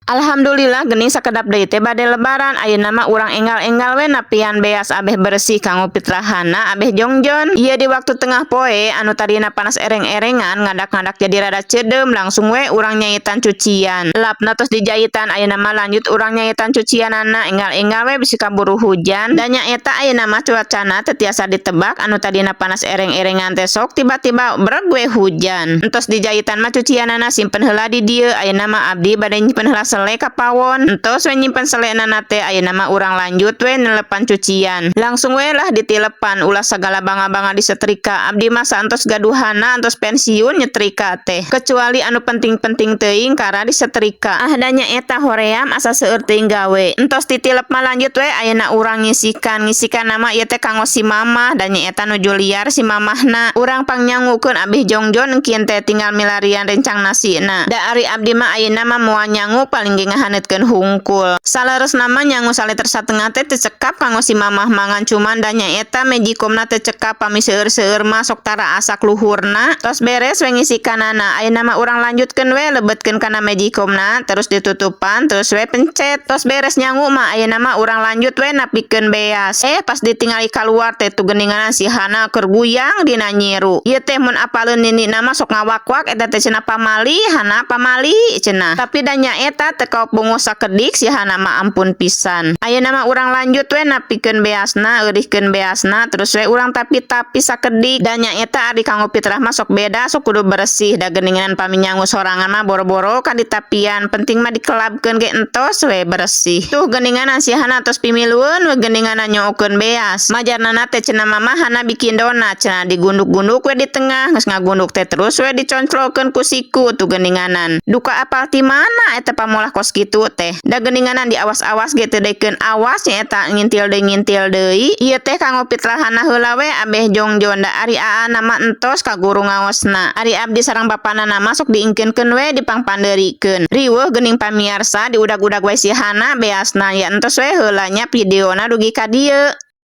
Alhamdulillah, geuning sakedap deui teh bade Lebaran. Ayeuna mah urang enggal-enggal we napian beas abeh bersih kanggo fitrahana abeh jongjon. Ieu di waktu tengah poe, anu tadina panas ereng-erengan ngadak-ngadak jadi rada ceudeum. Langsung we urang nyaitan cucian. Lapna tos dijaitan, ayeuna mah lanjut urang nyaitan cucianana, enggal-enggal we bisi kaburu hujan. Da nyaeta ayeuna mah cuacana teu tiasa ditebak, anu tadina panas ereng-erengan teh sok tiba-tiba breg we hujan. Entos dijaitan mah cucianana simpen heula di dieu. Ayeuna mah abdi bade nyimpen heula sele ka pawon. Entos we nyimpen selenana teh, ayeuna mah urang lanjut we nelepan cucian. Langsung we lah ditilepan, ulah sagala banga-banga disetrika. Abdi mah saentos gaduhana, entos pensiun nyetrika teh. Kecuali anu penting-penting teuing kara disetrika. Ah, da nyaeta hoream asa seueur teuing gawe. Entos titilep mah lanjut we ayeuna urang ngisikan. Ngisikan nama ieu teh kanggo si Mamah, da nyaeta nuju liar si mamahna. Urang pangnyangukeun abih jongjon engkin teh tinggal milarian rencang nasina. Da ari abdi mah ayeuna mah moal nyangu, paling ge ngahaneutkeun hungkul. Saleresna mah nyangu saliter satengah teh teu cekap kanggo si Mamah mangan, cuman da nyaeta magicomna teu cekap, pami seueur-seueur mah sok tara asak luhurna. Tos beres we ngisikanana, ayeuna mah urang lanjutkeun we lebetkeun kana magicomna, terus ditutupan, terus we pencet. Tos beres nyangu mah, ayeuna mah urang lanjut we napikeun beas. Eh, pas ditingali kaluar teh, tuh geuninganan si Hana keur guyang dina nyiru. Ieu teh mun apaleun nini mah sok ngawak-wak eta teh, cenah, "Pamali Hana, pamali," cenah. Tapi da nyaeta teu kaop bunguh sakedik si Hana mah, ampun pisan. Ayeuna mah urang lanjut we napikeun beasna, eurihkeun beasna, terus we urang tapi-tapi sakedik. Da nyaeta ari kanggo fitrah mah sok beda, sok kudu bersih. Da geuningan pami nyangu sorangan mah boro-boro kan ditapian, penting mah dikelabkeun ge entos we bersih. Tuh geuninganan si Hana tos pimilueun we geuninganan nyookeun beas. Majarnana teh cenah Mama Hana bikin donat cenah, digunduk-gunduk we di tengah, geus ngagunduk teh terus we diconclokeun ku siku, tuh geuninganan. Duka apal ti mana eta pamolah kos kitu teh? Da geuninganan diawas-awas ge teu daekeun awas, nyaeta ngintil deui, ngintil deui. Ieu teh kanggo fitrahana heula we abeh jongjon, da ari aana mah entos ka guru ngaosna. Ari abdi sareng bapana mah sok diingkeunkeun we, dipangpandeurikeun. Riweuh geuning pamiarsa, diudag-udag we si Hana beasna. Ya, entos we heula nya videona dugi ka dieu.